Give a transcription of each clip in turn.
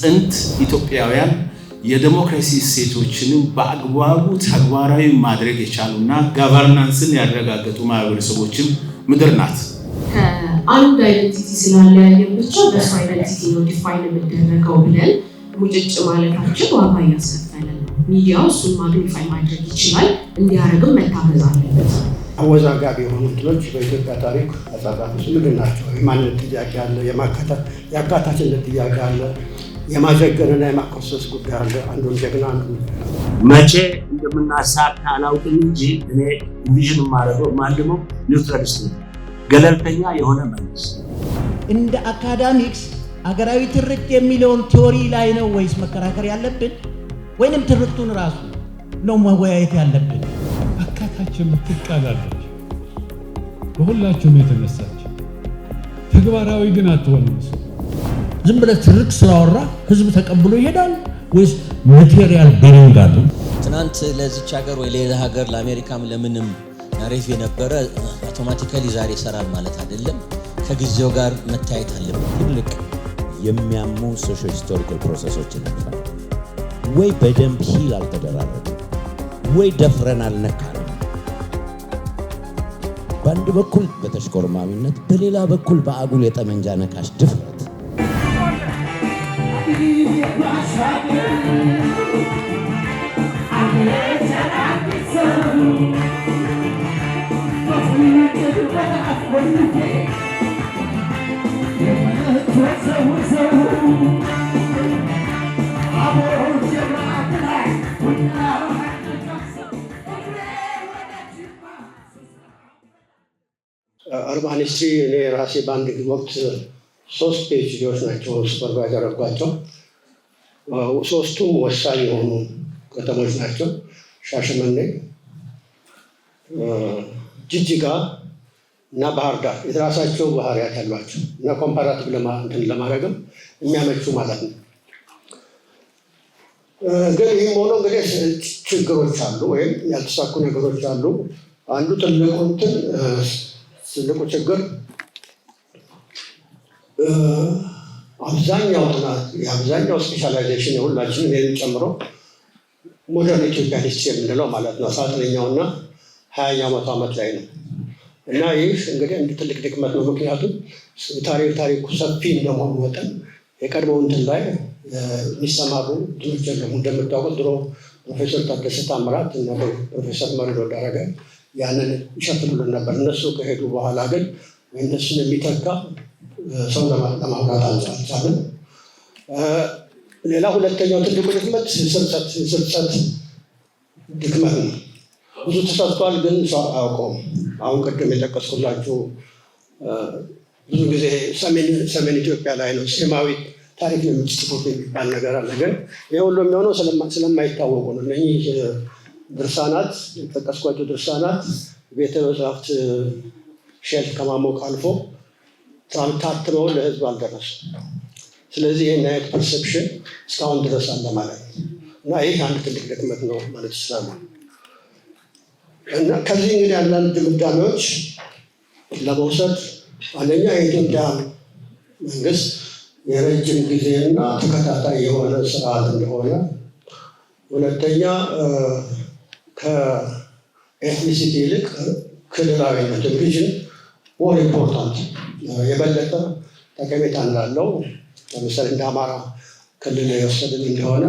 ጥንት ኢትዮጵያውያን የዴሞክራሲ እሴቶችንም በአግባቡ ተግባራዊ ማድረግ የቻሉና governance ን ያረጋገጡ ማህበረሰቦችም ምድር ናት። ከአንድ identity ስላለያየን ብቻ በሱ identity ነው define የምደረገው ብለን ሙጭጭ ማለታችን ዋጋ እያስከፈለን ነው። ሚዲያው እሱን magnify ማድረግ ይችላል፣ እንዲያደርግም መታገዝ አለበት። አወዛጋቢ የሆኑ እንትኖች በኢትዮጵያ ታሪክ አጻጻፍ ውስጥ ምንድን ናቸው? የማንነት ጥያቄ አለ፣ የአካታችነት ጥያቄ አለ፣ የማጀገንና የማኮሰስ ጉዳይ አለ። አንዱን ጀግና አንዱን መቼ እንደምናሳካ አላውቅም እንጂ እኔ envision የማደርገው የማልመው neutral state፣ ገለልተኛ የሆነ መንግስት። እንደ academics አገራዊ ትርክት የሚለውን theory ላይ ነው ወይስ መከራከር ያለብን፣ ወይንም ትርክቱን ራሱ ነው መወያየት ያለብን? አካታች የምትል ቃል አለች፣ በሁላችሁም የተነሳች፣ ተግባራዊ ግን አትሆንም። እሱ ዝም ብለህ ትርክት ስላወራ ህዝብ ተቀብሎ ይሄዳል ወይስ material bearing አለው? ትናንት ለዚች ሀገር ወይ ሌላ ሀገር፣ ለአሜሪካም ለምንም narrative የነበረ automatically ዛሬ ይሰራል ማለት አይደለም። ከጊዜው ጋር መታየት አለበት። ትልቅ የሚያሙ socio historical process ኦችን አልፈናል። ወይ በደንብ heal አልተደራረግም፣ ወይ ደፍረን አልነካንም። በአንድ በኩል በተሽኮርማሚነት፣ በሌላ በኩል በአጉል የጠመንጃ ነካሽ ድፍረት። Urban history እኔ ራሴ በአንድ ወቅት ሶስት PhD ዎች ናቸው supervise ያደረጓቸው። ሶስቱም ወሳኝ የሆኑ ከተሞች ናቸው። ሻሸመኔ፣ ጅጅጋ እና ባህር ዳር የራሳቸው ባህሪያት ያሏቸው እና comparative እንትን ለማድረግም የሚያመቹ ማለት ነው። ግን ይህም ሆኖ እንግዲህ ችግሮች አሉ ወይም ያልተሳኩ ነገሮች አሉ። አንዱ ትልቁ እንትን ትልቁ ችግር አብዛኛው ጥናት፣ የአብዛኛው specialization፣ የሁላችንም እኔንም ጨምሮ modern Ethiopian history የምንለው ማለት ነው፣ 19ኛው እና 20ኛው መቶ ዓመት ላይ ነው። እና ይህ እንግዲህ እንደ ትልቅ ድክመት ነው። ምክንያቱም ታሪኩ ሰፊ እንደመሆኑ መጠን የቀድሞው እንትን ላይ የሚሰማሩ እንትኖች የሉም። እንደምታውቁት ድሮ ፕሮፌሰር ታደሰ ታምራት እና ፕሮፌሰር መርዕድ ወልደአረጋይ ያንን ይሸፍኑልን ነበር። እነሱ ከሄዱ በኋላ ግን እነሱን የሚተካ ሰው ለማምጣት አልቻልንም። ሌላ ሁለተኛው ትልቁ ድክመት ስርጸት ድክመት ነው። ብዙ ተሰርቷል፣ ግን ሰው አያውቀውም። አሁን ቅድም የጠቀስኩላችሁ ብዙ ጊዜ ሰሜን ኢትዮጵያ ላይ ነው ሴማዊ ታሪክ ነው የሚጽፉት የሚባል ነገር አለ። ግን ይህ ሁሉ የሚሆነው ስለማይታወቁ ነው። እነኚህ ድርሳናት፣ የጠቀስኳቸው ድርሳናት ቤተ መጽሐፍት shelf ከማሞቅ አልፎ ታትመው ለህዝብ አልደረሱም። ስለዚህ ይህን አይነት perception እስካሁን ድረስ አለ ማለት ነው። እና ይህ አንድ ትልቅ ድክመት ነው ማለት ይችላሉ። እና ከዚህ እንግዲህ አንዳንድ ድምዳሜዎች ለመውሰድ፣ አንደኛ የኢትዮጵያ መንግስት የረጅም ጊዜና ተከታታይ የሆነ ስርዓት እንደሆነ፣ ሁለተኛ ከ ethnicity ይልቅ ክልላዊነት region more important፣ የበለጠ ጠቀሜታ እንዳለው፣ ለምሳሌ እንደ አማራ ክልል የወሰድን እንደሆነ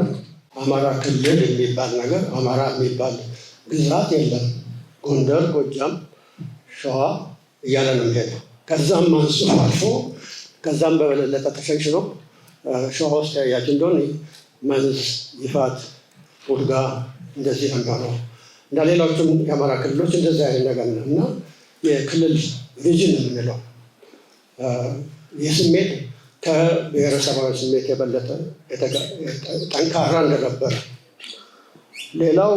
አማራ ክልል የሚባል ነገር፣ አማራ የሚባል ግዛት የለም። ጎንደር፣ ጎጃም፣ ሸዋ እያለ ነው የሚሄደው። ከዛም አንሶ አልፎ ከዛም በበለጠ ተሸንሽኖ ሸዋ ውስጥ ያያችሁ እንደሆነ መንዝ፣ ይፋት፣ ቡልጋ እንደዚህ ነው የሚሆነው። እና ሌሎቹም የአማራ ክልሎች እንደዚህ አይነት ነገር ነው። እና የክልል region የምንለው ይህ ስሜት ከብሔረሰባዊ ስሜት የበለጠ ጠንካራ እንደነበረ፣ ሌላው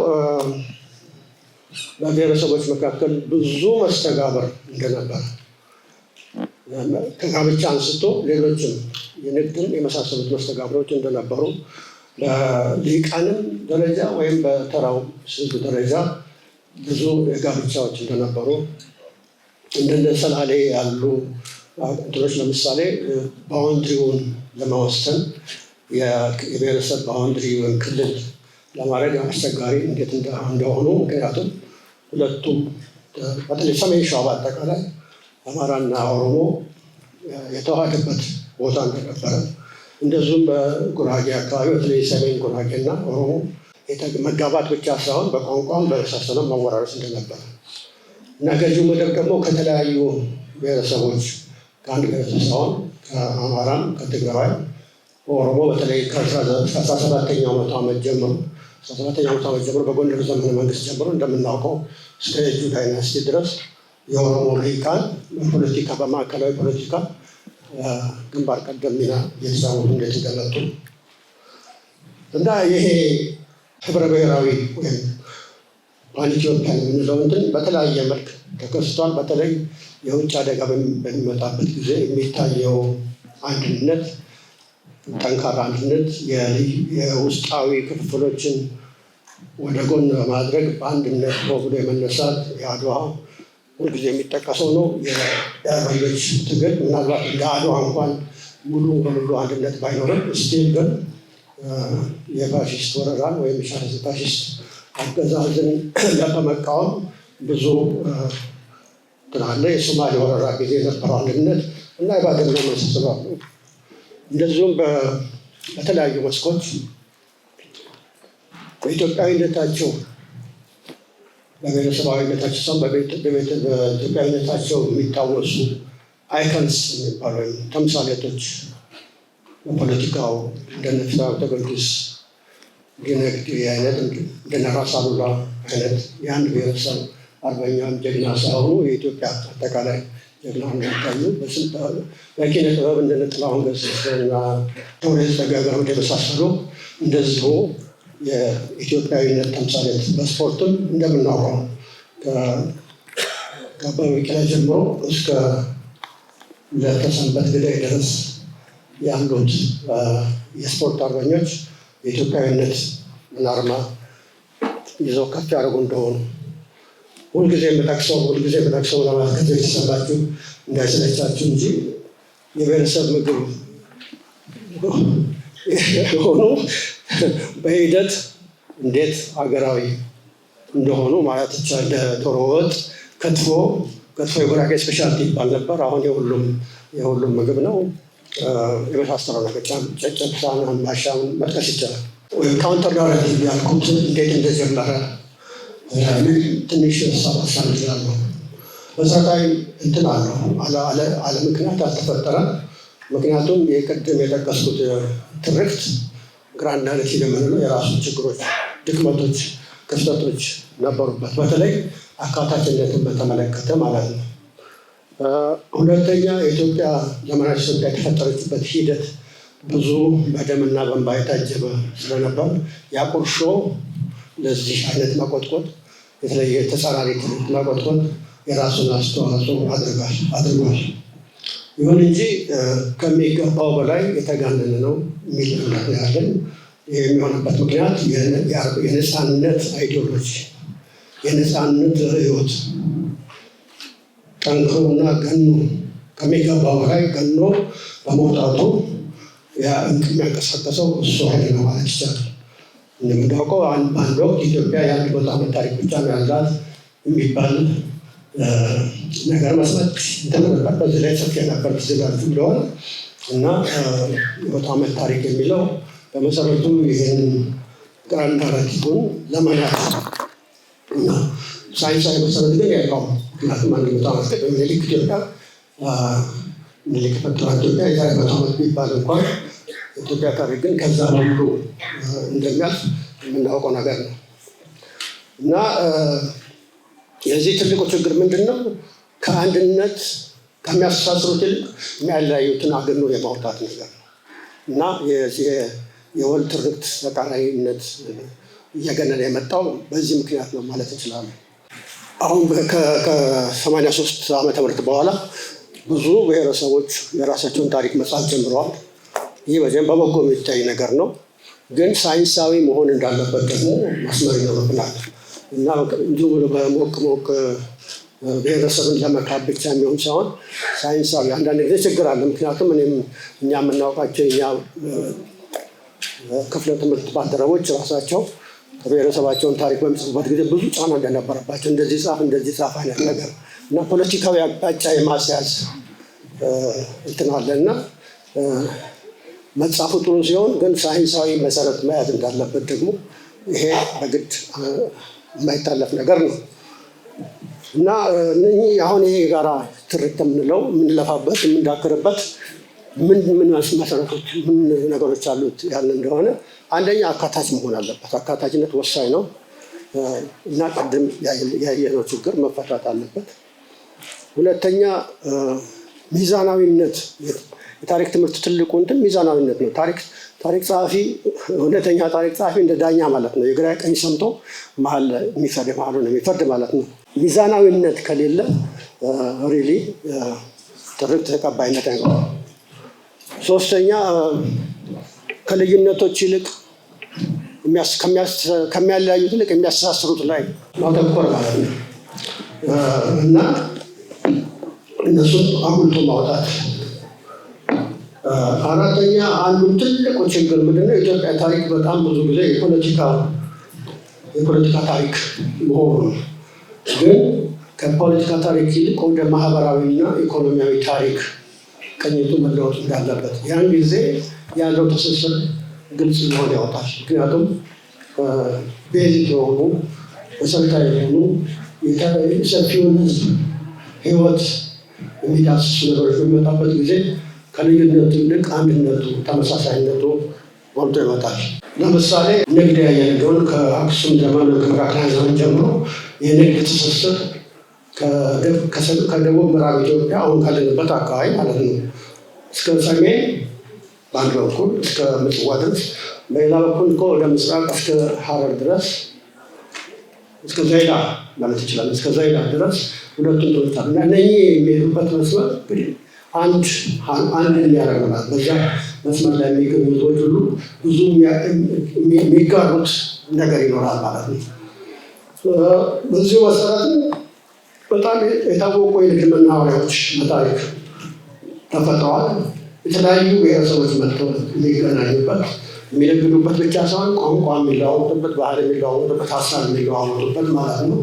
በብሔረሰቦች መካከል ብዙ መስተጋብር እንደነበረ፣ ከጋብቻ አንስቶ ሌሎችም የንግድን የመሳሰሉት መስተጋብሮች እንደነበሩ፣ በልሂቃንም ደረጃ ወይም በተራው ህዝብ ደረጃ ብዙ የጋብቻዎች እንደነበሩ፣ እንደነ ሰላሌ ያሉ እንትኖች ለምሳሌ boundary ውን ለመወሰን የብሔረሰብ boundary ወይም ክልል ለማድረግ አስቸጋሪ እንዴት እንደሆኑ፣ ምክንያቱም ሁለቱም በተለይ ሰሜን ሸዋ በአጠቃላይ አማራና ኦሮሞ የተዋሃደበት ቦታ እንደነበረ፣ እንደዚሁም በጉራጌ አካባቢ በተለይ ሰሜን ጉራጌና ኦሮሞ መጋባት ብቻ ሳይሆን በቋንቋም በመሳሰለው መወራረስ እንደነበረ እና ገዢው መደብ ደግሞ ከተለያዩ ብሔረሰቦች፣ ከአንድ ብሔረሰብ ሳይሆን ከአማራም ከትግራዋይ ኦሮሞ፣ በተለይ ከ17ኛው መቶ ዓመት ጀምሮ፣ 17ኛው መቶ ዓመት ጀምሮ በጎንደር ዘመነ መንግስት ጀምሮ እንደምናውቀው እስከ የጁ dynasty ድረስ የኦሮሞ ልሂቃን በፖለቲካ፣ በማዕከላዊ ፖለቲካ ግንባር ቀደም ሚና እየተጫወቱ እንዴት እንደመጡ እና ይሄ ህብረ ብሔራዊ ወይም pan Ethiopian የምንለው እንትን በተለያየ መልክ ተከስቷል። በተለይ የውጭ አደጋ በሚመጣበት ጊዜ የሚታየው አንድነት፣ ጠንካራ አንድነት፣ የውስጣዊ ክፍፍሎችን ወደ ጎን በማድረግ በአንድነት ብሎ የመነሳት የአድዋ ሁልጊዜ የሚጠቀሰው ነው። የአርበኞች ትግል ምናልባት እንደ አድዋ እንኳን ሙሉ በሙሉ አንድነት ባይኖርም still ግን የፋሽስት ወረራን ወይም ፋሽስት አገዛዝን ለመቃወም ብዙ እንትን አለ። የሶማሌ ወረራ ጊዜ የነበረው አንድነት እና የባድመ መሳሰሉ አሉ። እንደዚሁም በተለያዩ መስኮች በኢትዮጵያዊነታቸው፣ በብሔረሰባዊነታቸው ሳይሆን በኢትዮጵያዊነታቸው የሚታወሱ icons የሚባሉ ወይም ተምሳሌቶች በፖለቲካው እንደነ ሀብተ ጊዮርጊስ ዲነግዴ አይነት፣ እንደነ ራስ አሉላ አይነት የአንድ ብሔረሰብ አርበኛም ጀግና ሳይሆኑ የኢትዮጵያ አጠቃላይ ጀግና ሆነው የሚታዩ፣ በኪነ ጥበብ እንደነ ጥላሁን ገሰሰ እና ሎሬት ጸጋዬ ገብረመድኅን የመሳሰሉ እንደዚሁ የኢትዮጵያዊነት ተምሳሌት፣ በስፖርትም እንደምናውቀው ከአበበ ቢቂላ ጀምሮ እስከ ለተሰንበት ግደይ ድረስ ያሉት የስፖርት አርበኞች የኢትዮጵያዊነት አርማ ይዘው ከፍ ያደርጉ እንደሆኑ ሁልጊዜ የምጠቅሰው ለማለት ከዚህ የተሰማችሁ እንዳይሰለቻችሁ እንጂ የብሔረሰብ ምግብ የሆኑ በሂደት እንዴት ሀገራዊ እንደሆኑ ማለት ይቻላል። እንደ ዶሮ ወጥ፣ ክትፎ። ክትፎ የጉራጌ specialty ይባል ነበር። አሁን የሁሉም ምግብ ነው። የመሳሰለው ነገር ጨጨብሳን፣ አምባሻን መጥቀስ ይቻላል። ወይም counter narrative ያልኩት እንዴት እንደጀመረ ትንሽ ሀሳብ እችላለሁ። መሰረታዊ እንትን አለው፣ አለ ምክንያት አልተፈጠረም። ምክንያቱም የቅድም የጠቀስኩት ትርክት grand narrative የምንለው የራሱ ችግሮች፣ ድክመቶች፣ ክፍተቶች ነበሩበት። በተለይ አካታችነትን በተመለከተ ማለት ነው። ሁለተኛ የኢትዮጵያ ዘመናዊ ኢትዮጵያ የተፈጠረችበት ሂደት ብዙ በደምና በእንባ የታጀበ ስለነበር ያ ቁርሾ ለዚህ አይነት መቆጥቆጥ፣ የተለየ ተጻራሪ ትርክት መቆጥቆጥ የራሱን አስተዋጽኦ አድርጓል። ይሁን እንጂ ከሚገባው በላይ የተጋነነ ነው የሚል እምነት ነው ያለኝ። ይህ የሚሆንበት ምክንያት የነፃነት ideology፣ የነፃነት ርዕዮት ጠንክሮና ገኖ፣ ከሚገባው በላይ ገኖ በመውጣቱ የሚያንቀሳቀሰው እሱ ኃይል ነው ማለት ይቻላል። እንደምናውቀው በአንድ ወቅት ኢትዮጵያ የ100 ዓመት ታሪክ ብቻ ነው ያላት የሚባል ነገር መስማት እንትን ነበር። በዚህ ላይ ጽፌ ነበር ትዝ ይላችሁ እንደሆነ። እና የ100 ዓመት ታሪክ የሚለው በመሰረቱ ይህን grand narrative ን ለመናት እና ሳይንሳዊ መሰረት ግን የለውም። ምክንያቱም 100 ዓመት ቅድም ምኒልክ ኢትዮጵያ፣ ምኒልክ የፈጠራት ኢትዮጵያ የዛሬ 100 ዓመት ቢባል እንኳን የኢትዮጵያ ታሪክ ግን ከዛ በሙሉ እንደሚያልፍ የምናውቀው ነገር ነው። እና የዚህ ትልቁ ችግር ምንድን ነው? ከአንድነት ከሚያስተሳስሩት ይልቅ የሚያለያዩትን አግኖ የማውጣት ነገር ነው እና የወል ትርክት ተቃራኒነት እየገነነ የመጣው በዚህ ምክንያት ነው ማለት እንችላለን። አሁን ከ83 ዓመተ ምህረት በኋላ ብዙ ብሔረሰቦች የራሳቸውን ታሪክ መጻፍ ጀምረዋል። ይህ በዚያም በበጎ የሚታይ ነገር ነው። ግን ሳይንሳዊ መሆን እንዳለበት ደግሞ ማስመር ይኖርብናል እና እንዲሁ በሞቅ ሞቅ ብሔረሰብን ለመካብ ብቻ የሚሆን ሳይሆን ሳይንሳዊ አንዳንድ ጊዜ ችግር አለ። ምክንያቱም እኔም እኛ የምናውቃቸው እኛ ክፍለ ትምህርት ባልደረቦች ራሳቸው ብሔረሰባቸውን ታሪክ በሚጽፉበት ጊዜ ብዙ ጫና እንደነበረባቸው፣ እንደዚህ ጻፍ፣ እንደዚህ ጻፍ አይነት ነገር እና ፖለቲካዊ አቅጣጫ የማስያዝ እንትን አለ። እና መጻፉ ጥሩ ሲሆን ግን ሳይንሳዊ መሰረት መያዝ እንዳለበት ደግሞ ይሄ በግድ የማይታለፍ ነገር ነው። እና እነኚህ አሁን ይሄ የጋራ ትርክት የምንለው፣ የምንለፋበት፣ የምንዳክርበት ምን ምን መሰረቶች፣ ምን ነገሮች አሉት ያልን እንደሆነ፣ አንደኛ አካታች መሆን አለበት። አካታችነት ወሳኝ ነው እና ቅድም ያየነው ችግር መፈታት አለበት። ሁለተኛ ሚዛናዊነት። የታሪክ ትምህርት ትልቁ እንትን ሚዛናዊነት ነው። ታሪክ ጸሐፊ፣ እውነተኛ ታሪክ ጸሐፊ እንደ ዳኛ ማለት ነው። የግራ ቀኝ ሰምቶ መሀል የሚፈርድ፣ መሀሉን የሚፈርድ ማለት ነው። ሚዛናዊነት ከሌለ really ትርክት ተቀባይነት አይኖርም። ሶስተኛ ከልዩነቶች ይልቅ፣ ከሚያለያዩት ይልቅ የሚያስተሳስሩት ላይ ማተኮር ማለት ነው እና እነሱን አጉልቶ ማውጣት። አራተኛ አንዱ ትልቁ ችግር ምንድነው? የኢትዮጵያ ታሪክ በጣም ብዙ ጊዜ የፖለቲካ ታሪክ መሆኑ ነው። ግን ከፖለቲካ ታሪክ ይልቅ ወደ ማህበራዊና ኢኮኖሚያዊ ታሪክ ቅኝቱ መለወጥ እንዳለበት፣ ያን ጊዜ ያለው ትስስር ግልጽ ሊሆን ያወጣል። ምክንያቱም basic የሆኑ፣ መሰረታዊ የሆኑ፣ ሰፊውን ህዝብ ህይወት የሚዳስሱ ነገሮች በሚመጣበት ጊዜ ከልዩነቱ ይልቅ አንድነቱ፣ ተመሳሳይነቱ ጎልቶ ይመጣል። ለምሳሌ ንግድ ያየን እንደሆን ከአክሱም ዘመን፣ ከመካከለኛ ዘመን ጀምሮ የንግድ ትስስር ከደቡብ ምዕራብ ኢትዮጵያ፣ አሁን ካለንበት አካባቢ ማለት ነው፣ እስከ ሰሜን በአንድ በኩል እስከ ምጽዋ ድረስ፣ በሌላ በኩል እኮ ወደ ምስራቅ እስከ ሀረር ድረስ፣ እስከ ዘይላ ማለት ይችላል፣ እስከ ዘይላ ድረስ ሁለቱም ትምህርት አሉ። እና እነኚህ የሚሄዱበት መስመር እንግዲህ አንድ አንድ የሚያደርግ ነው ማለት፣ በዛ መስመር ላይ የሚገኙ ህዝቦች ሁሉ ብዙ የሚጋሩት ነገር ይኖራል ማለት ነው። በዚሁ መሰረትም በጣም የታወቁ የንግድ መናኸሪያዎች በታሪክ ተፈጥረዋል። የተለያዩ ብሔረሰቦች መጥተው የሚገናኙበት፣ የሚነግዱበት ብቻ ሳይሆን ቋንቋ የሚለዋወጡበት፣ ባህል የሚለዋወጡበት፣ ሀሳብ የሚለዋወጡበት ማለት ነው።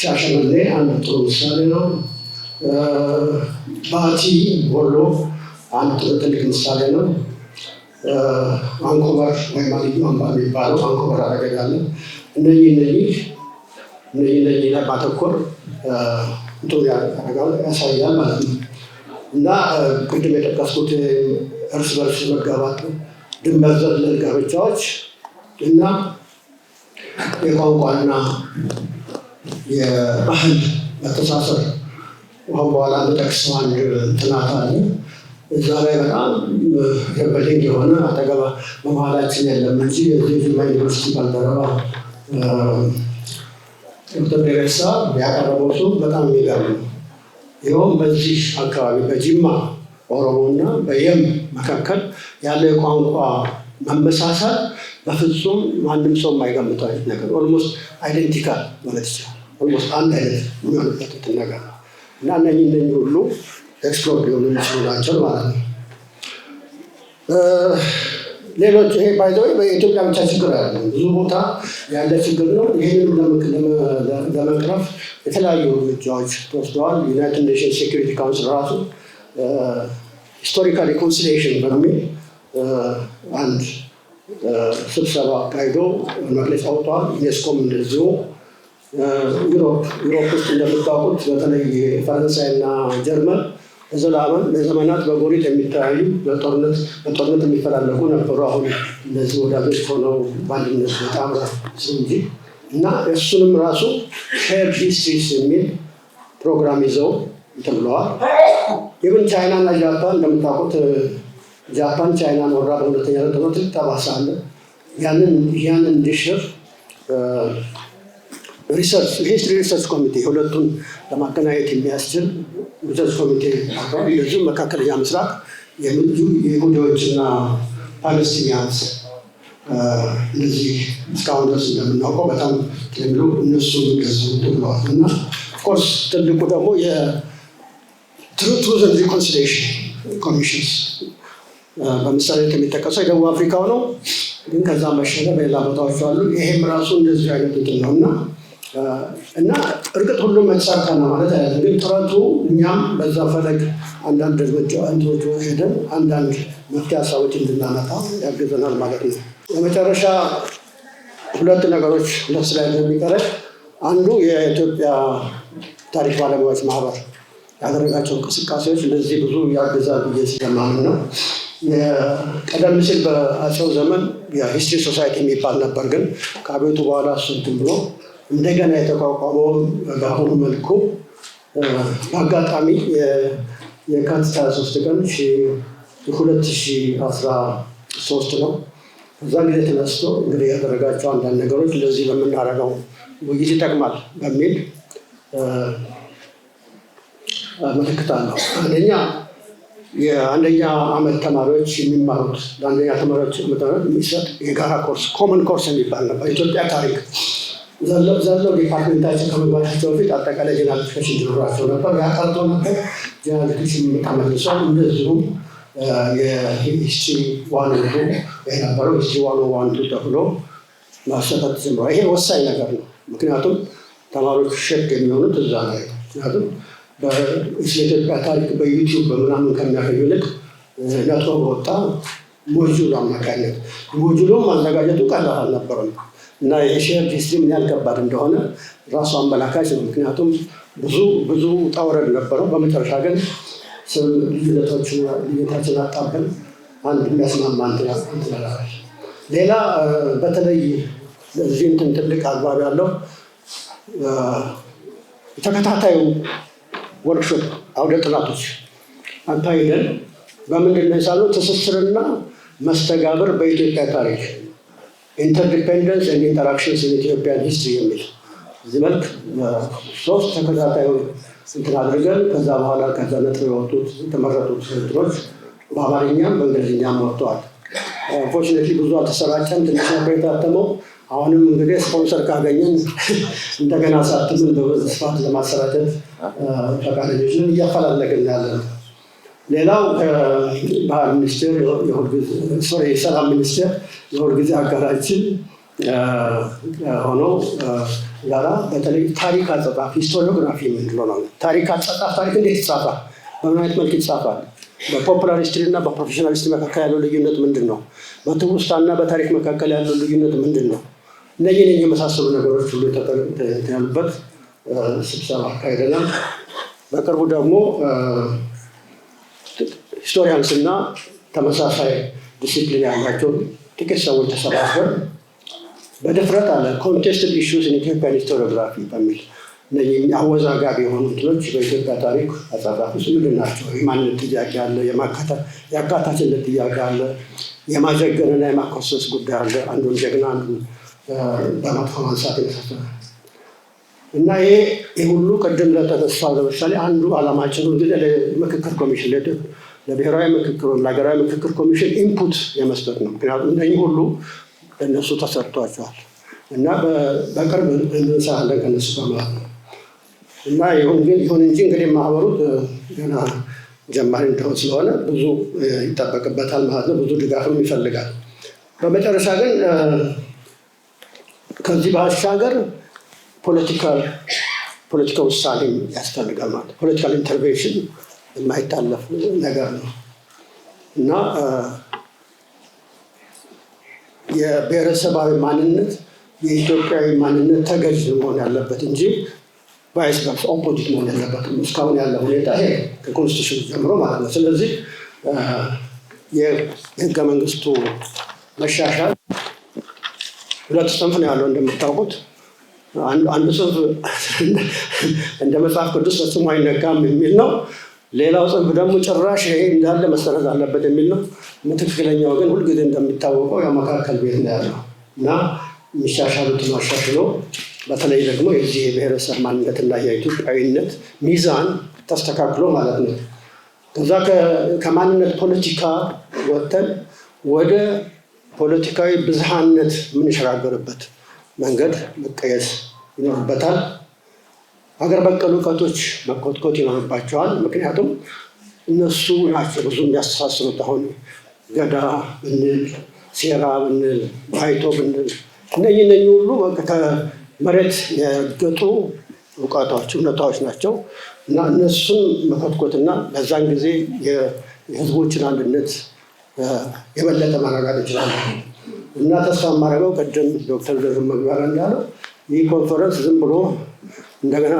ሻሸመኔ አንድ ጥሩ ምሳሌ ነው። ባቲ ወሎ አንድ ጥሩ ትልቅ ምሳሌ ነው። አንኮበር ወይም አልዩ አምባ የሚባለው አንኮበር አረገድ አለ። እነኚህ ላይ ማተኮር እንትኑ ያደርጋል፣ ያሳያል ማለት ነው። እና ቅድም የጠቀስኩት እርስ በርስ መጋባት፣ ድንበር ዘለል ጋብቻዎች እና የቋንቋና የባህል መተሳሰር፣ አሁን በኋላ የምጠቅሰው አንድ ጥናት አለ። እዛ ላይ በጣም revealing የሆነ፣ አጠገባ በመሀላችን የለም እንጂ የዚህ ጅማ ዩኒቨርሲቲ ባልደረባ ዶክተር ደሬሳ ያቀረበው ጽሑፍ በጣም የሚገርም ነው። ይኸውም በዚህ አካባቢ በጅማ ኦሮሞ እና በየም መካከል ያለው የቋንቋ መመሳሰል በፍጹም ማንም ሰው የማይገምተው አይነት ነገር፣ almost identical ማለት ይቻላል። Almost አንድ አይነት የሚሆንበት እንትን ነገር ነው። እና እነኚህ ሁሉ explore ሊሆኑ የሚችሉ ናቸው ማለት ነው። ሌሎች ይሄ by the way በኢትዮጵያ ብቻ ችግር አይደለም፣ ብዙ ቦታ ያለ ችግር ነው። ይህንም ለመቅረፍ የተለያዩ እርምጃዎች ተወስደዋል። United Nations Security Council ራሱ historical reconciliation በሚል አንድ ስብሰባ አካሂዶ መግለጫ አውጥተዋል። ዩኔስኮም እንደዚሁ። Europe ውስጥ እንደምታውቁት በተለይ ፈረንሳይና ጀርመን ለዘመናት በጎሪጥ የሚተያዩ፣ በጦርነት የሚፈላለጉ ነበሩ። አሁን እነዚህ ወዳጆች ሆነው በአንድነት በጣም እንጂ። እና እሱንም ራሱ shared histories የሚል ፕሮግራም ይዘው እንትን ብለዋል። Even ቻይና እና ጃፓን፣ እንደምታውቁት ጃፓን ቻይናን ወራ በሁለተኛ ጦርነት ትልቅ ጠባሳ አለ። ያንን እንዲሽር research history research ኮሚቴ፣ ሁለቱን ለማገናኘት የሚያስችል research ኮሚቴ አቋቁመዋል። እንደዚሁም መካከለኛ ምስራቅ የይሁዲዎችና Palestinians እነዚህ እስካሁን ድረስ እንደምናውቀው በጣም የሚሉ እነሱም እንደዚሁ ብለዋል። እና of course ትልቁ ደግሞ የ Truth and Reconciliation Commissions በምሳሌ የሚጠቀሰው የደቡብ አፍሪካው ነው። ግን ከዛም ባሻገር በሌላ ቦታዎች አሉ። ይሄም ራሱ እንደዚሁ አይነት እንትን ነው እና እርግጥ ሁሉም የተሳካ ነው ማለት አይደለም። ግን ጥረቱ እኛም በዛ ፈለግ አንዳንድ እርምጃ እንትኖች ሄደን አንዳንድ መፍትሄ ሀሳቦች እንድናመጣ ያግዘናል ማለት ነው። የመጨረሻ ሁለት ነገሮች፣ ሁለት slide ነው የሚቀረኝ። አንዱ የኢትዮጵያ ታሪክ ባለሙያዎች ማህበር ያደረጋቸው እንቅስቃሴዎች ለዚህ ብዙ ያግዛል ብዬ ስለማምን ነው። ቀደም ሲል በአፄው ዘመን የ history society የሚባል ነበር። ግን ከአብዮቱ በኋላ እሱ እንትን ብሎ እንደገና የተቋቋመው በአሁኑ መልኩ በአጋጣሚ የካቲት 23 ቀን 2013 ነው። ከዛ ጊዜ ተነስቶ እንግዲህ ያደረጋቸው አንዳንድ ነገሮች ለዚህ ለምናደርገው ውይይት ይጠቅማል በሚል አመለክታለሁ። አንደኛ፣ የአንደኛ ዓመት ተማሪዎች የሚማሩት፣ ለአንደኛ ተማሪዎች የሚሰጥ የጋራ ኮርስ፣ common course የሚባል ነበር። ኢትዮጵያ ታሪክ ዘለው department ኣቸው ከመግባታቸው በፊት አጠቃላይ general education እንዲኖራቸው ነበር። ያ ቀርቶ ነበር። General education ተመልሷል። እንደዚሁም የ history 102 የነበረው history 101 2 ተብሎ ማሰጠት ጀምሯል። ይሄ ወሳኝ ነገር ነው። ምክንያቱም ተማሪዎቹ shape የሚሆኑት እዛ ላይ ነው። ምክንያቱም ስለ ኢትዮጵያ ታሪክ በ YouTube በምናምን ከሚያገኙ ይልቅ ነጥሮ በወጣ module አማካኝነት፣ module ኡን ማዘጋጀቱ ቀላል አልነበረም እና የ shared history ምን ያህል ከባድ እንደሆነ ራሱ አመላካች ነው። ምክንያቱም ብዙ ብዙ ውጣ ውረድ ነበረው። በመጨረሻ ግን ልዩነታችን አጣብን አንድ የሚያስማማ እንትን። ሌላ በተለይ ለዚህ እንትን ትልቅ አግባብ ያለው ተከታታዩ ወርክሾፕ፣ አውደ ጥናቶች አካሂደን በምንድን ነው የሳልነው? ትስስርና መስተጋብር በኢትዮጵያ ታሪክ፣ interdependence and interactions in Ethiopian history የሚል እዚህ መልክ ሶስት ተከታታይ እንትን አድርገን ከዛ በኋላ ከዛ ነጥብ የወጡት የተመረጡት እንትኖች በአማርኛም በእንግሊዝኛም ወጥተዋል። Unfortunately ብዙ አልተሰራጨም፣ ትንሽ ነበር የታተመው። አሁንም እንግዲህ ስፖንሰር ካገኘን እንደገና አሳትመን በስፋት ለማሰራጨት ፈቃደኞች ነን፣ እያፈላለግን ያለ ነው። ሌላው ባህል ሚኒስቴር፣ sorry፣ የሰላም ሚኒስቴር የሁልጊዜ አጋራችን ሆኖ ጋራ በተለይ ታሪክ አጻጻፍ፣ historiography የምንለው ነው። ታሪክ አጻጻፍ፣ ታሪክ እንዴት ይጻፋል? በምን አይነት መልክ ይጻፋል? በ popular history እና በ professional history መካከል ያለው ልዩነት ምንድን ነው? በትውስታ እና በታሪክ መካከል ያለው ልዩነት ምንድን ነው? እነዚህን የመሳሰሉ ነገሮች ሁሉ ያሉበት ስብሰባ አካሂደናል። በቅርቡ ደግሞ historians እና ተመሳሳይ ዲሲፕሊን ያላቸው ጥቂት ሰዎች ተሰባስበን በድፍረት አለ contested issues in Ethiopian historiography በሚል እነዚህ አወዛጋቢ የሆኑ እንትኖች በኢትዮጵያ ታሪክ አጻጻፍ ውስጥ ምንድን ናቸው? የማንነት ጥያቄ አለ፣ የአካታችነት ጥያቄ አለ፣ የማጀገንና የማኮሰስ ጉዳይ አለ። አንዱን ጀግና አንዱን በመጥፎ ማንሳት የመሳሰለ እና ይሄ ሁሉ ቅድም ለተነሳው ለምሳሌ አንዱ ዓላማችን ሁልጊዜ ለምክክር ኮሚሽን፣ ለብሔራዊ ምክክር ወይም ለሀገራዊ ምክክር ኮሚሽን input የመስጠት ነው። ምክንያቱም እነኚህ ሁሉ ለእነሱ ተሰርቷቸዋል እና በቅርብ እንሰራለን ከነሱ ጋር ማለት ነው። እና ይሁን እንጂ እንግዲህ ማህበሩ ገና ጀማሪ እንደሆነ ስለሆነ ብዙ ይጠበቅበታል ማለት ነው። ብዙ ድጋፍም ይፈልጋል። በመጨረሻ ግን ከዚህ ባሻገር ፖለቲካ ውሳኔም ያስፈልጋል ማለት፣ political intervention የማይታለፍ ነገር ነው እና የብሔረሰባዊ ማንነት የኢትዮጵያዊ ማንነት ተገዥ መሆን ያለበት እንጂ vice versa opposite መሆን ያለበትም። እስካሁን ያለ ሁኔታ ይሄ ከ constitution ጀምሮ ማለት ነው። ስለዚህ የህገ መንግስቱ መሻሻል ሁለት ጽንፍ ነው ያለው እንደምታውቁት። አንዱ ጽንፍ እንደ መጽሐፍ ቅዱስ ፈጽሞ አይነካም የሚል ነው። ሌላው ጽንፍ ደግሞ ጭራሽ ይሄ እንዳለ መሰረዝ አለበት የሚል ነው። ትክክለኛው ግን ሁልጊዜ እንደሚታወቀው ያው መካከል ቤት ነው ያለው እና የሚሻሻሉትን አሻሽሎ በተለይ ደግሞ የዚህ የብሔረሰብ ማንነትና የኢትዮጵያዊነት ሚዛን ተስተካክሎ ማለት ነው። ከዛ ከማንነት ፖለቲካ ወጥተን ወደ ፖለቲካዊ ብዝሃነት የምንሸጋገርበት መንገድ መቀየስ ይኖርበታል። ሀገር በቀል እውቀቶች መኮትኮት ይኖርባቸዋል። ምክንያቱም እነሱ ናቸው ብዙ የሚያስተሳስሩት። አሁን ገዳ ብንል፣ ሴራ ብንል፣ ባይቶ ብንል፣ እነኚህ ሁሉ ከመሬት የረገጡ እውቀቶች፣ እውነታዎች ናቸው። እና እነሱን መኮትኮትና በዛን ጊዜ የህዝቦችን አንድነት የበለጠ ማረጋገጥ እንችላለን። እና ተስፋ የማደርገው ቅድም ዶክተር ዘሩ መግቢያ ላይ እንዳለው ይህ ኮንፈረንስ ዝም ብሎ እንደገና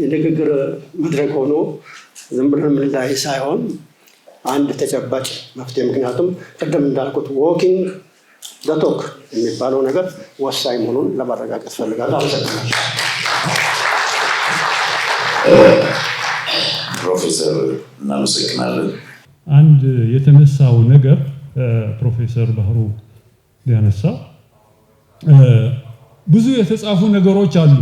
የንግግር መድረክ ሆኖ ዝም ብለን የምንለያይ ሳይሆን አንድ ተጨባጭ መፍትሄ፣ ምክንያቱም ቅድም እንዳልኩት walking the talk የሚባለው ነገር ወሳኝ መሆኑን ለማረጋገጥ ፈልጋለሁ። አመሰግናለሁ። ፕሮፌሰር እናመሰግናለን። አንድ የተነሳው ነገር ፕሮፌሰር ባህሩ ያነሳው ብዙ የተጻፉ ነገሮች አሉ።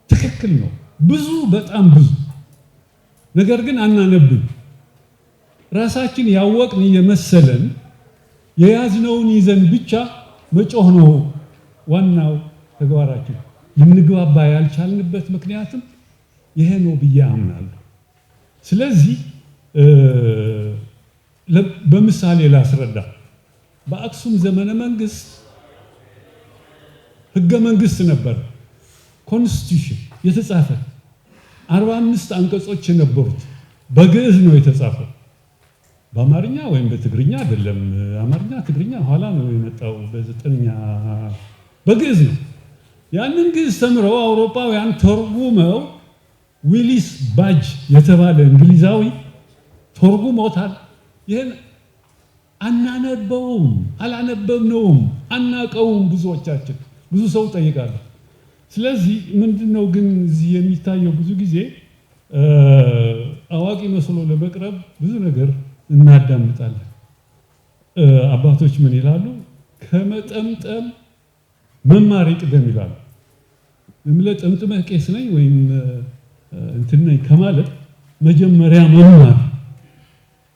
ትክክል ነው። ብዙ፣ በጣም ብዙ። ነገር ግን አናነብም። ራሳችን ያወቅን እየመሰለን የያዝነውን ይዘን ብቻ መጮህ ነው ዋናው ተግባራችን። ልንግባባ ያልቻልንበት ምክንያትም ይሄ ነው ብዬ አምናለሁ። ስለዚህ በምሳሌ ላስረዳ። በአክሱም ዘመነ መንግስት ህገ መንግስት ነበር፣ constitution የተጻፈ፣ 45 አንቀጾች የነበሩት። በግዕዝ ነው የተጻፈው። በአማርኛ ወይም በትግርኛ አይደለም። አማርኛ ትግርኛ ኋላ ነው የመጣው በ9ኛ፣ በግዕዝ ነው። ያንን ግዕዝ ተምረው አውሮፓውያን ተርጉመው፣ ዊሊስ ባጅ የተባለ እንግሊዛዊ ተርጉሞታል። ይህን አናነበውም፣ አላነበብነውም፣ አናቀውም። ብዙዎቻችን፣ ብዙ ሰው ጠይቃለሁ። ስለዚህ ምንድነው ግን እዚህ የሚታየው? ብዙ ጊዜ አዋቂ መስሎ ለመቅረብ ብዙ ነገር እናዳምጣለን። አባቶች ምን ይላሉ? ከመጠምጠም መማር ይቅደም ይላሉ። ዝም ብለህ ጠምጥመህ ቄስ ነኝ ወይም እንትን ነኝ ከማለት መጀመሪያ መማር።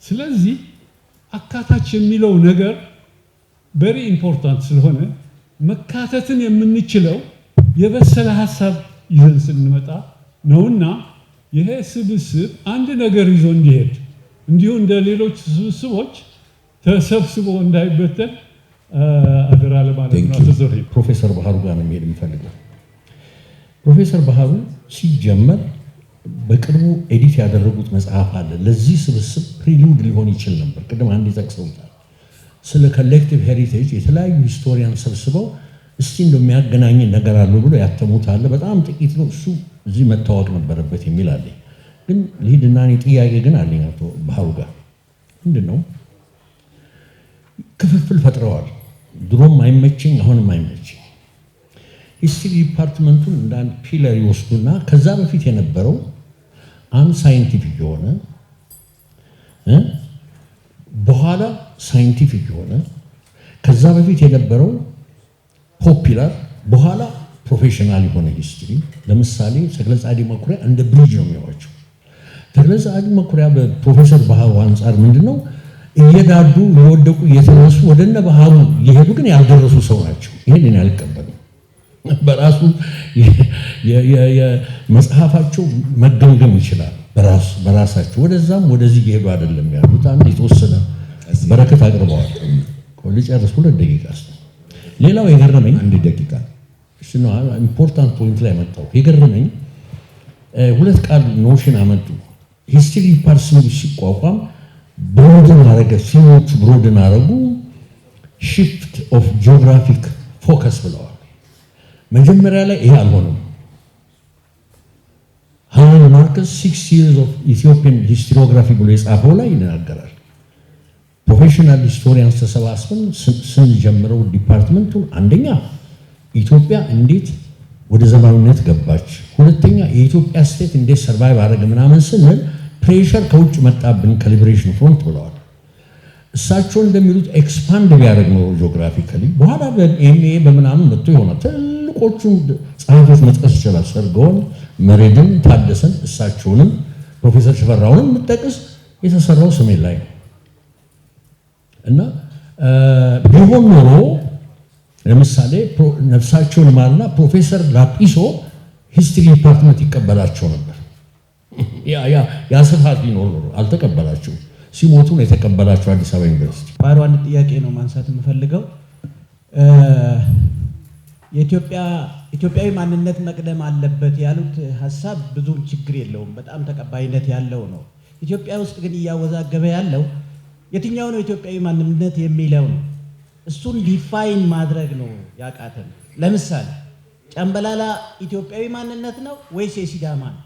ስለዚህ አካታች የሚለው ነገር very important ስለሆነ መካተትን የምንችለው የበሰለ ሀሳብ ይዘን ስንመጣ ነውና ይሄ ስብስብ አንድ ነገር ይዞ እንዲሄድ፣ እንዲሁ እንደ ሌሎች ስብስቦች ተሰብስቦ እንዳይበተን አደራ ለማለት ነው። አቶ ዘርሂ። ፕሮፌሰር ባህሩ ጋር ነው የሚሄድ የምፈልገው። ፕሮፌሰር ባህሩ ሲጀመር በቅርቡ edit ያደረጉት መጽሐፍ አለ። ለዚህ ስብስብ prelude ሊሆን ይችል ነበር። ቅድም አንድ ጠቅሰውታል። ስለ collective heritage የተለያዩ historian ሰብስበው እስቲ እንደሚያገናኝ ነገር አለው ብሎ ያተሙት አለ። በጣም ጥቂት ነው እሱ፣ እዚህ መታወቅ ነበረበት የሚል አለኝ። ግን ልሂድና እኔ ጥያቄ ግን አለኝ አቶ ባህሩ ጋር። ምንድን ነው፣ ክፍፍል ፈጥረዋል። ድሮም አይመቸኝ፣ አሁንም አይመቸኝ። History department ኡን እንደ አንድ pillar ይወስዱና ከዛ በፊት የነበረው unscientific የሆነ፣ በኋላ scientific የሆነ፣ ከዛ በፊት የነበረው popular፣ በኋላ professional የሆነ history፣ ለምሳሌ ተክለ ጻዲቅ መኩሪያ እንደ bridge ነው የሚያዋቸው። ተክለ ጻዲቅ መኩሪያ በፕሮፌሰር ባህሩ አንጻር ምንድን ነው፣ እየዳዱ እየወደቁ እየተነሱ ወደነ ባህሩ እየሄዱ ግን ያልደረሱ ሰው ናቸው። ይሄን እኔ አልቀበልም። በራሱ መጽሐፋቸው መገምገም ይችላል። በራሳቸው ወደዛም ወደዚህ እየሄዱ አይደለም ያሉት። አንድ የተወሰነ በረከት አቅርበዋል። ልጨርስ፣ 2 ደቂቃ። ሌላው የገረመኝ አንድ ደቂቃ። Important point ላይ መጣሁ። የገረመኝ ሁለት ቃል notion አመጡ። History department ሲቋቋም broaden አረገ፣ theme ኦቹ broaden አረጉ። Shift of geographic focus ብለዋል። መጀመሪያ ላይ ይሄ አልሆነም። ሃርማን ማርከስ 60 Years of Ethiopian Historiography ብሎ የጻፈው ላይ ይናገራል። Professional historians ተሰባስበን ስንጀምረው department ኡን አንደኛ ኢትዮጵያ እንዴት ወደ ዘመናዊነት ገባች፣ ሁለተኛ የኢትዮጵያ state እንዴት survive አደረገ ምናምን ስንል pressure ከውጭ መጣብን ከ liberation front ብለዋል። እሳቸው እንደሚሉት expand ቢያደርግ ነው geographically፣ በኋላ በ MA በምናምን መጥቶ ይሆናል። ትልቆቹን ጸሐፊዎች መጥቀስ ይችላል። ሰርገውን፣ መሬድን፣ ታደሰን፣ እሳቸውንም ፕሮፌሰር ሽፈራውንም የምጠቅስ የተሰራው ሰሜን ላይ ነው። እና ቢሆን ኖሮ ለምሳሌ ነፍሳቸውን ይማርና ፕሮፌሰር ላጲሶ history department ይቀበላቸው ነበር። ያ ስፋት ቢኖር ኖሮ አልተቀበላቸውም። ሲሞቱ ነው የተቀበላቸው አዲስ አበባ ዩኒቨርሲቲ። ባሮ አንድ ጥያቄ ነው ማንሳት የምፈልገው። የኢትዮጵያ ኢትዮጵያዊ ማንነት መቅደም አለበት ያሉት ሀሳብ ብዙም ችግር የለውም፣ በጣም ተቀባይነት ያለው ነው። ኢትዮጵያ ውስጥ ግን እያወዛገበ ያለው የትኛው ነው ኢትዮጵያዊ ማንነት የሚለው ነው። እሱን define ማድረግ ነው ያቃተን። ለምሳሌ ጨምበላላ ኢትዮጵያዊ ማንነት ነው ወይስ የሲዳማ ነው?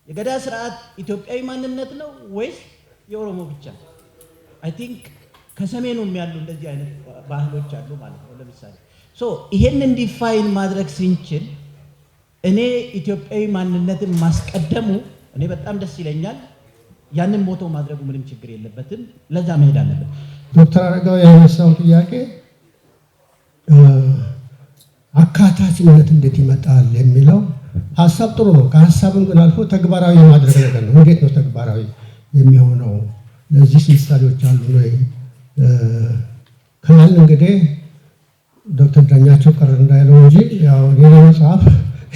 የገዳ ስርዓት ኢትዮጵያዊ ማንነት ነው ወይስ የኦሮሞ ብቻ? I think ከሰሜኑም ያሉ እንደዚህ አይነት ባህሎች አሉ ማለት ነው። ለምሳሌ so ይሄንን define ማድረግ ስንችል እኔ ኢትዮጵያዊ ማንነትን ማስቀደሙ እኔ በጣም ደስ ይለኛል። ያንን motto ማድረጉ ምንም ችግር የለበትም። ለዛ መሄድ አለበት። ዶክተር አረጋዊ ያነሳው ጥያቄ አካታችነት እንዴት ይመጣል የሚለው ሀሳብ ጥሩ ነው። ከሀሳብም ግን አልፎ ተግባራዊ የማድረግ ነገር ነው። እንዴት ነው ተግባራዊ የሚሆነው? ለዚህ ምሳሌዎች አሉ ወይ ካልን እንግዲህ ዶክተር ዳኛቸው ቅር እንዳይለው እንጂ ያው የኔ መጽሐፍ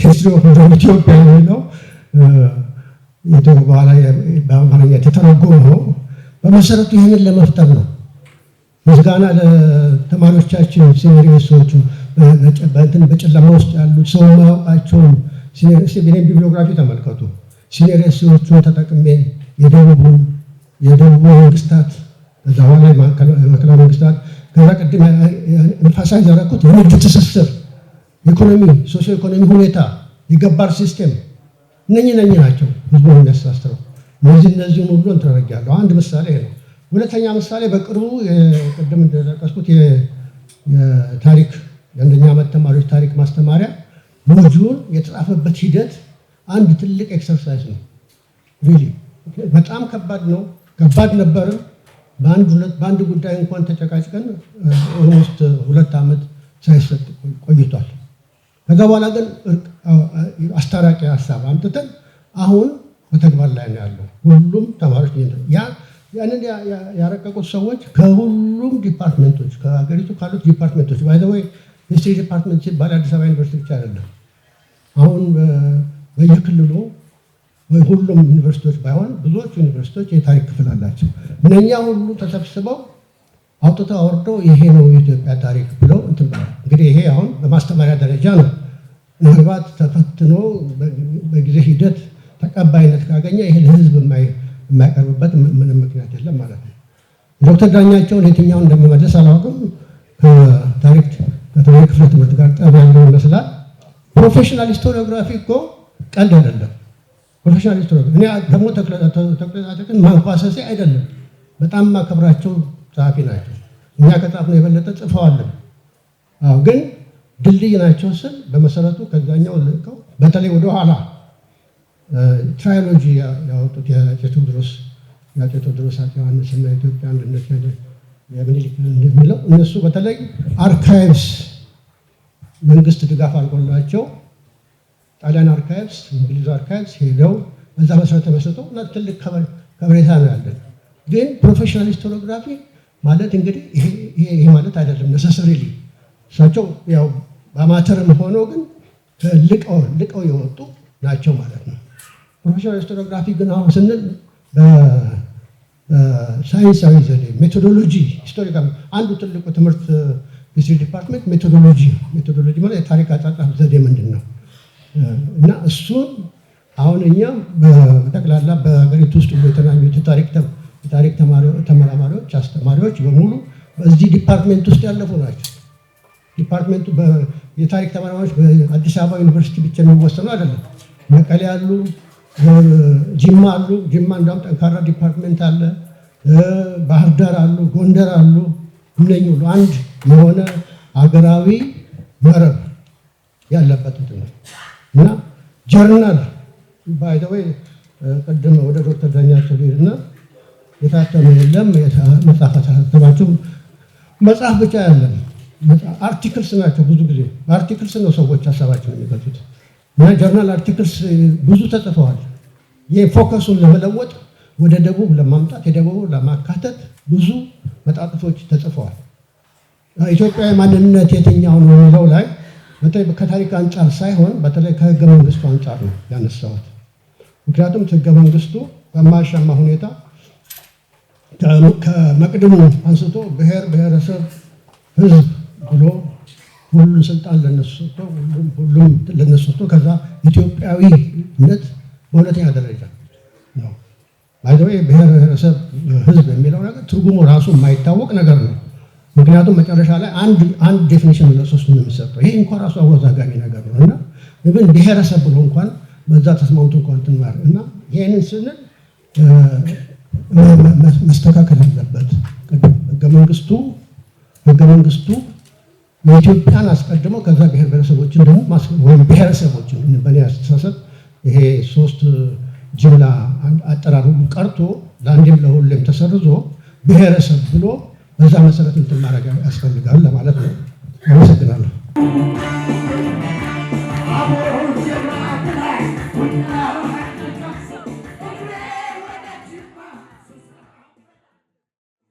History of Modern Ethiopia የሚለው በኋላ በአማርኛ የተተረጎመው በመሰረቱ ይህንን ለመፍጠር ነው። ምስጋና ለተማሪዎቻችን senior essay ዎቹ፣ በእንትን በጨለማ ውስጥ ያሉት ሰው የማያውቃቸውን የኔን bibliography ተመልከቱ። Senior essay ዎቹን ተጠቅሜ የደቡቡ መንግስታት፣ ከዛ በኋላ የማዕከላዊ መንግስታት፣ ከዛ ቅድም emphasize ያደረኩት የንግድ ትስስር፣ ኢኮኖሚ፣ socio economy ሁኔታ፣ የገባር system፣ እነኚህ ናቸው ህዝቡን የሚያስተሳስረው። እነዚህን ሁሉ እንትን አድርጌያለሁ። አንድ ምሳሌ ነው። ሁለተኛ ምሳሌ በቅርቡ ቅድም እንደጠቀስኩት የታሪክ የአንደኛ ዓመት ተማሪዎች ታሪክ ማስተማሪያ module የተጻፈበት ሂደት አንድ ትልቅ exercise ነው። Really በጣም ከባድ ነው። ከባድ ነበርም። በአንድ ጉዳይ እንኳን ተጨቃጭቀን almost 2 ዓመት ሳይሰጥ ቆይቷል። ከዛ በኋላ ግን አስታራቂ ሀሳብ አምጥተን አሁን በተግባር ላይ ነው ያለው። ሁሉም ተማሪዎች ያንን ያረቀቁት ሰዎች ከሁሉም department ኦች፣ ከሀገሪቱ ካሉት department ኦች፣ by the way history department ሲባል አዲስ አበባ ዩኒቨርሲቲ ብቻ አይደለም። አሁን በየክልሉ ሁሉም ዩኒቨርሲቲዎች ባይሆን ብዙዎቹ ዩኒቨርሲቲዎች የታሪክ ክፍል አላቸው። እነኛ ሁሉ ተሰብስበው አውጥተው አወርደው ይሄ ነው የኢትዮጵያ ታሪክ ብለው እንትን ብለዋል። እንግዲህ ይሄ አሁን በማስተማሪያ ደረጃ ነው። ምናልባት ተፈትኖ በጊዜ ሂደት ተቀባይነት ካገኘ ይሄ ለሕዝብ የማይቀርብበት ምንም ምክንያት የለም ማለት ነው። ዶክተር ዳኛቸውን የትኛውን እንደምመለስ አላውቅም። ከታሪክ ክፍለ ትምህርት ጋር ጠብ ያለው ይመስላል። Professional historiography እኮ ቀልድ አይደለም። Professional historiography፣ እኔ ደግሞ ተክለጻድቅን ማንኳሰሴ አይደለም። በጣም የማከብራቸው ጸሐፊ ናቸው። እኛ ከጻፍነው የበለጠ ጽፈዋለን። አዎ፣ ግን ድልድይ ናቸው ስል በመሰረቱ ከዛኛው ልቀው በተለይ ወደኋላ trilogy ያወጡት የአፄ ቴዎድሮስ፣ አፄ ዮሐንስ እና የኢትዮጵያ አንድነት፣ የምኒልክ የሚለው እነሱ በተለይ archives መንግስት ድጋፍ አድርጎላቸው ጣሊያን archives፣ እንግሊዝ archives ሄደው በዛ መሰረት ተመስርተው እና ትልቅ ከበሬታ ነው ያለን። ግን professional historiography ማለት እንግዲህ ይሄ ማለት አይደለም necessarily። እሳቸው ያው በአማተርም ሆነው ግን ልቀው የወጡ ናቸው ማለት ነው። Professional historiography ግን አሁን ስንል በሳይንሳዊ ዘዴ methodology፣ historical አንዱ ትልቁ ትምህርት history department methodology፣ methodology ማለት የታሪክ አጻጻፍ ዘዴ ምንድን ነው እና እሱን አሁን እኛ በጠቅላላ በሀገሪቱ ውስጥ ሁሉ የተናኙት የታሪክ ተመራማሪዎች፣ አስተማሪዎች በሙሉ በዚህ department ውስጥ ያለፉ ናቸው። Department ኡ የታሪክ ተመራማሪዎች በአዲስ አበባ ዩኒቨርሲቲ ብቻ የሚወሰኑ አይደለም። መቀሌ አሉ፣ ጅማ አሉ። ጅማ እንዳውም ጠንካራ department አለ። ባህር ዳር አሉ፣ ጎንደር አሉ። እነኚህ ሁሉ አንድ የሆነ ሀገራዊ መረብ ያለበት እንትን ነው እና journal by the way ቅድም ወደ ዶክተር ዳኛቸው ልሄድና የታተመ የለም፣ መጽሐፍ አሳተማችሁ፣ መጽሐፍ ብቻ ያለም articles ናቸው። ብዙ ጊዜ በ articles ነው ሰዎች ሀሳባቸውን የሚገልጹት እና journal articles ብዙ ተጽፈዋል። ይህ focus ኡን ለመለወጥ፣ ወደ ደቡብ ለማምጣት፣ የደቡብ ለማካተት ብዙ መጣጥፎች ተጽፈዋል። ኢትዮጵያዊ ማንነት የትኛው ነው የሚለው ላይ በተለይ ከታሪክ አንጻር ሳይሆን በተለይ ከህገ መንግስቱ አንጻር ነው ያነሳሁት። ምክንያቱም ህገ መንግስቱ በማያሻማ ሁኔታ ከመቅድሙ አንስቶ ብሔር ብሔረሰብ ህዝብ ብሎ ሁሉን ስልጣን ለነሱ ሰጥቶ፣ ሁሉም ለነሱ ሰጥቶ፣ ከዛ ኢትዮጵያዊነት በሁለተኛ ደረጃ ነው። By the way፣ ብሔር ብሔረሰብ ህዝብ የሚለው ነገር ትርጉሙ ራሱ የማይታወቅ ነገር ነው። ምክንያቱም መጨረሻ ላይ አንድ አንድ definition ለሶስቱም የሚሰጠው፣ ይሄ እንኳን ራሱ አወዛጋቢ ነገር ነው። እና even ብሔረሰብ ብሎ እንኳን በዛ ተስማምቶ እንኳን እንትን ማድረግ እና ይሄንን ስንል መስተካከል አለበት። ህገ መንግስቱ የኢትዮጵያን አስቀድሞ ከዛ ብሔር ብሔረሰቦችን ደግሞ ወይም ብሔረሰቦችን፣ በእኔ አስተሳሰብ ይሄ ሶስት ጅምላ አጠራር ሁሉ ቀርቶ ለአንዴም ለሁሌም ተሰርዞ ብሔረሰብ ብሎ በዛ መሰረት እንትን ማድረግ ያስፈልጋል ለማለት ነው። አመሰግናለሁ።